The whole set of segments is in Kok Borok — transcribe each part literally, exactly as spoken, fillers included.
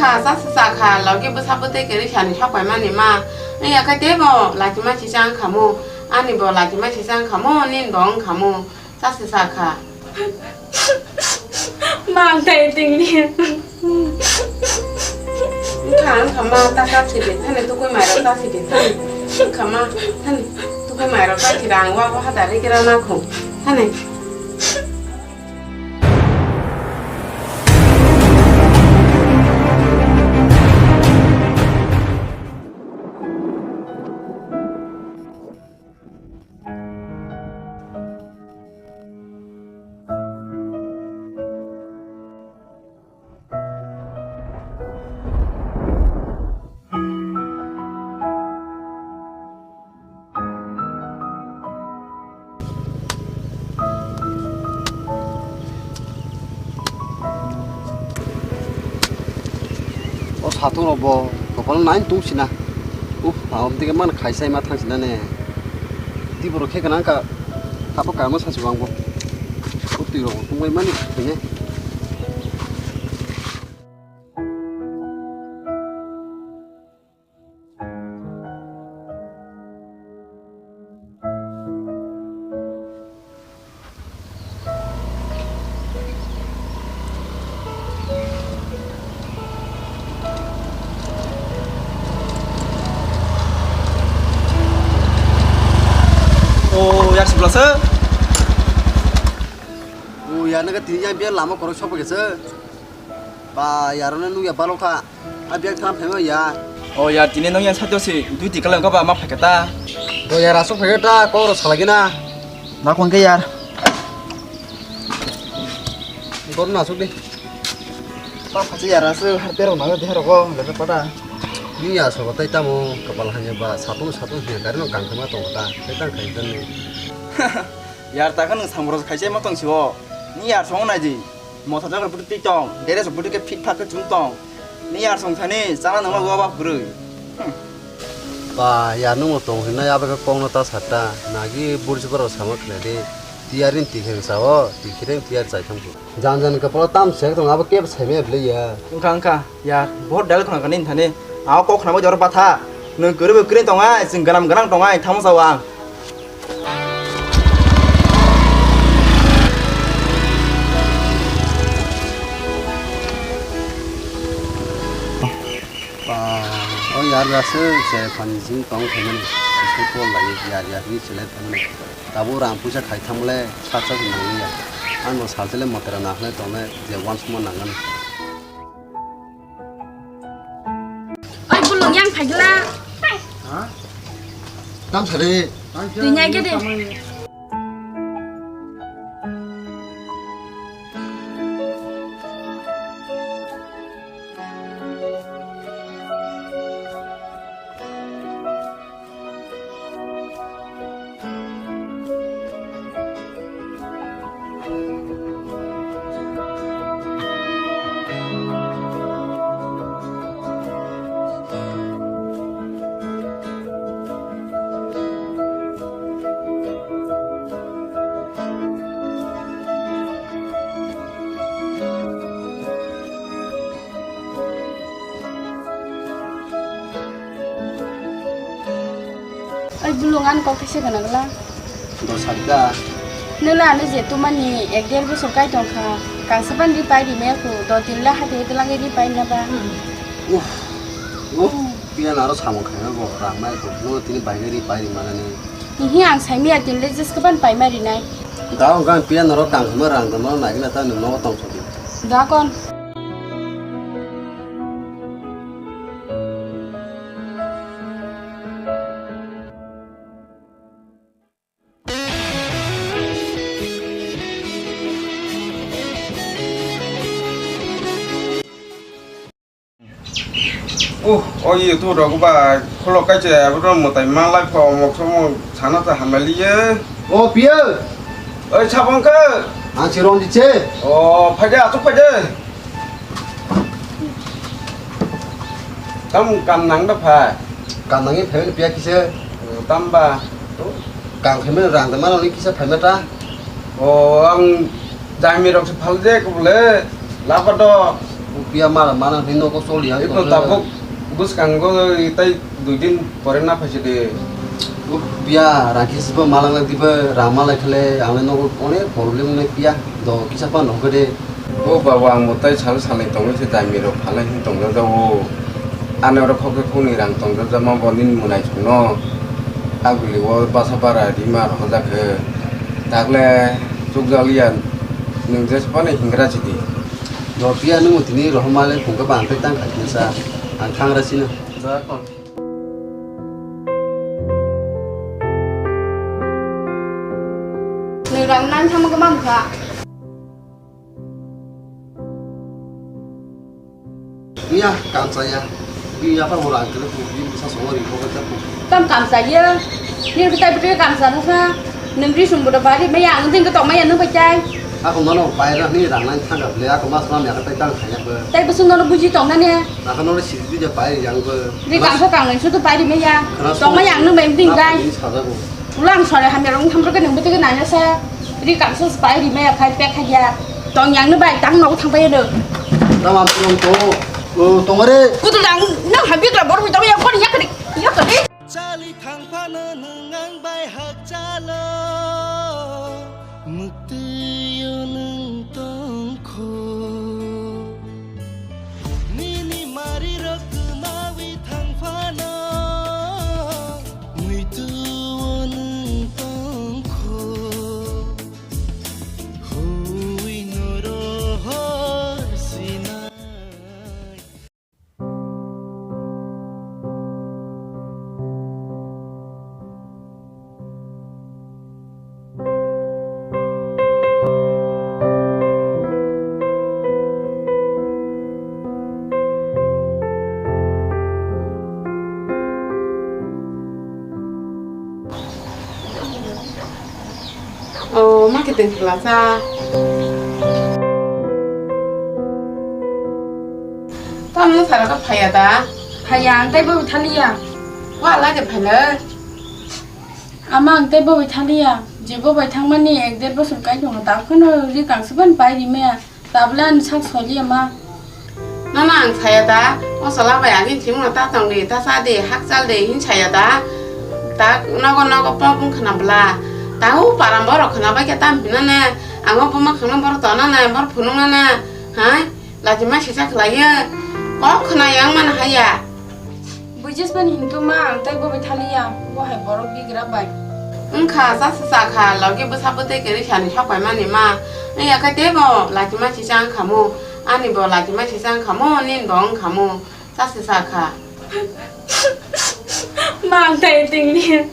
Kha, sa se sa kha, logi bwsa bwtwi kwrwi sani sok paimani ma. Wngya khe teibo lachima chicha wng khamu. Ani bo lachima chicha wng khamu, nini bo wng khamu. Sa se sa kha. Ma, ang tai tingni. Wngkha, wngkha ma, ta ka sidi, thani tukui mairok ta sidi, thani. Wngkha ma, thani tukui mairok ta sidi, ang wa wa hada ri kira na khu. Thani. O satung rok bo kopal nai tung sina. Uf, ang omtike man khaisai ma thang sina ne. Tiboro khe kana ka, tabo kamo sa si wang bo. O twi rok tungbai mani khaine. O yar sibla se. O yar naga tini yang biar lama korok sok pakai se. Ba yar na nung ya balok kha. A bag tham phaima ya. O yar, tini nung yang sato si duty kalam ka ba ma phaikha ta. Bo yar asuk phaikha ta, kok rok salai gina. Na kon ke yar. Gor na asuk de. Pa phachi yar asuk har pero na de har ko le pa ta. Ni ya so tai tamo kapal hanya ba satung satung hanya gari no kang kama tong ta. Tai tang khai dan ni. Yar ta kan samro khai chai ma tong si o. Ni yar song na ji. Motor jagar buti twi tong, dress buti khe fit fat khe chum tong. Ni yar song thani, chana nangma gua ba kwrwi. Hmm. Ba, yar nungmo tong hinwi abo khe kokno ta satta. Nagi burji borok sama khlai di. Tiyar ni tikhe sao, tikhe tiyar chai thang. Jan jan kapalo tam sek tong, abo kebo saimaya bwlai ya. Wngkha, wngkha, yar, bohor dal khna kani thani. Ao kok khna bo jor batha. Nwng kwrwi bo kwrwi tongai, chwng gwnam gwnang tongai, thamo sao ang. Ba, o yar bai aswk cherai phan jing tong khaimani, bising call lai yar yar hinwi chelai phaimani. Tabuk rang puisa khai thangmale sak sak nangya. Ano saltele motera nakhwlai tongle je uansukma nangani. Oi, bulung yang phaigla. Ha? Tam sari. Twi nyai gede. Oi, bulung, ani kok kisa gana gla. Dos hakda. Nula ano je tumani ek der bosor kai tong kha. Kangsa ban ri pai ri me khu, do tin la hati hati langi ri pai na ba. Uff. Uff. Piya naro samung khaina bo rang mai ko. No tini bai ri pai ri manani. Hihi ang sai miya tin le jis kaban pai ma ri nai. Da ang kan piya naro kang khama rang da ma nai na ta no tong so. Da kon. Uh, o ye tu rok ba kholo kai che abro mwtai malai pho mok somo sana ta hamali ye. O piya. Oi sabong ke. Ang si ron di che. O phaje asuk phaje. Tam kam nang da pha. Kam nang ye phaimani piya kise. O, tam ba. Kam khaimani rang da mano ni kisa phaima ta. O ang jami rok se phal je ko bole. Lapa do. Piya mala mana hinwi nogo choli ya. Iko tabuk bwskango tei dui din pore na phaisidi. Piya rang khe sibo malang lak dibo, rang malai khale ang nogo onek problem wngnai piya. Do kisa pan hokhe de. O baba, ang bo tei sal salni tongwi se daimi rok phalai hin tongjajago. Ani oro khokhe khokni rang tongjajama bo nini mwnai chwngno. Aguli o basa bara rima rok hojak khe. Takle chukjaliya nwng jesphano hingra sidi. Do piya nwng tini rohorma le phungkhe bang tei tang khaikhe sa. Ang thangra sino. Nwng rang nang thangma khe mamkha. Iya, kamsa ya. Iya, apa orang kena kubi bisa solo ri ko kata. Kam kamsa ya. Ni kita betul kamsa nasa. Nengri sumbu da bari maya ang ding ketok maya nung pecai. Aku mano bayar ni rang nang thangga beli aku mas lam ya kata tang thangga be. Tai besung nono buji tong nani. Aku nono sidi dia bayar yang be. Di kangsa kang nang sutu bari maya. Tong maya ang nung bayar ding kai. Ini saja bu. Ulang sore hamya rong tham rok nang bete nanya sa. Ri kamsa spai ri maya khai pek khai ya. Tong yang ni bai tang no thang pai do. Tama tong to. O tong re. Kutu dang nang ha bikla bor mi tong ya kon ya kri. Ya kri. Chali thang phano nwng ang bai hak chalo. Muktwi o nwng tong kho. Nini mari rok kwmawi thang phano. Muitu o nwng tong kho. Hui no rohor sinai. O, ma kiting khwlasa. Tamo sara ka phaya da? Phaya, ang tei bo thaliya. Wa lage phailai. Ama ang tei bo thaliya. Je bo bai thangmani ek der bosor kai tongo, ta kheno ri kangsa ban pai ri maya. Tabla ani sak soliya ma. Nono ang saya da, o chwla bai agini simi no ta tong di, ta cha di, hak chal di, hin saya da. Ta nogo nogo pok wng khna bwla. Ta hu param borok khna bai khe tam hino ne, ang o buma khna borok tona ne, borok phunuk na ne, hai, lachi ma sisa khlai ye. Kok khna yang man haya. Buijes mani hintu ma, ang tei bo bai thaliya, bo hai borok bigra bai. Wngkha, chasa chakha, logi bwsa bwtwi kwrwi sani sok pai mani ma. Wngya khe tei bo lachima chicha wngkha mu, ani bo lachima chicha wngkha mu, nini bo wngkha mu, chasa chakha. Ma, ang tei tingni.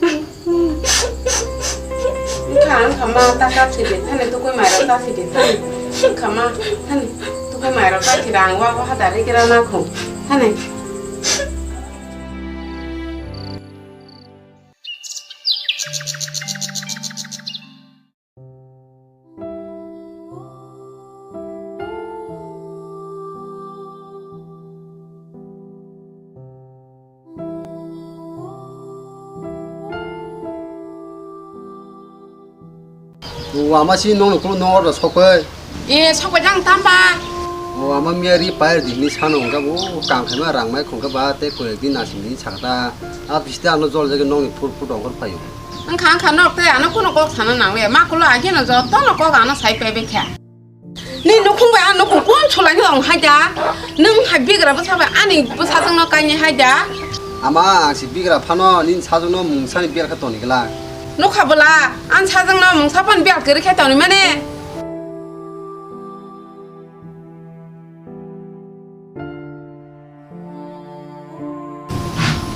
Wngkha, wngkha ma, ta kap sidi, thani tukui mairok ta sidi, thani. Wngkha ma, thani tukui mairok ta sidi, ang wa, wa hadar ri kira na khu, thani. O ama si nong nokolo nong order sokoi. E sokoi jang tamba. O ama miya ri pair di ni sano hwnka bo kang khaima rang mai khungka ba te koyek din nasim din sakta. A biste ano jol jage nong ni phur phur dongkor phaio. Wngkha wngkha nok te ano kuno kok sana nang le ma kulo agi no joto no kok ano sai pai bekha. Ni nukhung bai ano kok kon chulai ni ong hai da. Nung hai bigra bwsa bai ani bwsa jang no kaini hai da. Ama ang si bigra phano nini sajwkno mungsa ni bial khe toni glak. Nukha bwla, ang sajwkno mungsa phano bial kwrwi khe toni mane.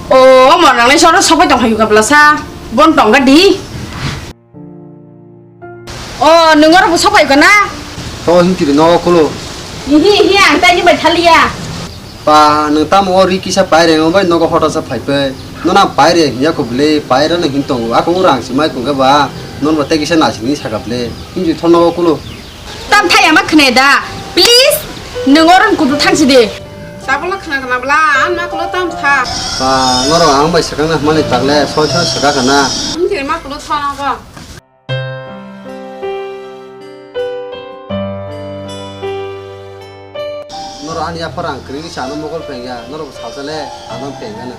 O, omo nangnai soro sopai tong phaikha bwlasa. Bon tongga di. O, nwng oro bo sopai kha na? To hingtiri no kulo. Ihi, ihi, ang tai ni bai thaliya. Pa, nwng tamo o ri kisa paire, o bai nogo hotosa phaipai. Nona paire hiya ko bwle, paire no hin tongo. Ako urang si mai kungke ba, non ba tei kisa nasini saka bwle. Hinju thon nogo kulo. Tam thai ama khne da. Please, nwng oron kutu thangsi de. Sabala khna khna bla, an ma kulo tam tha. Pa, ngoro ang bai sakang na mani takle, soi soi saka khna. Hinju ma kulo thon nogo. Noro Ani yaphar ang kwrwi sa ano mokol phengya, norok salsa le ano phengya na.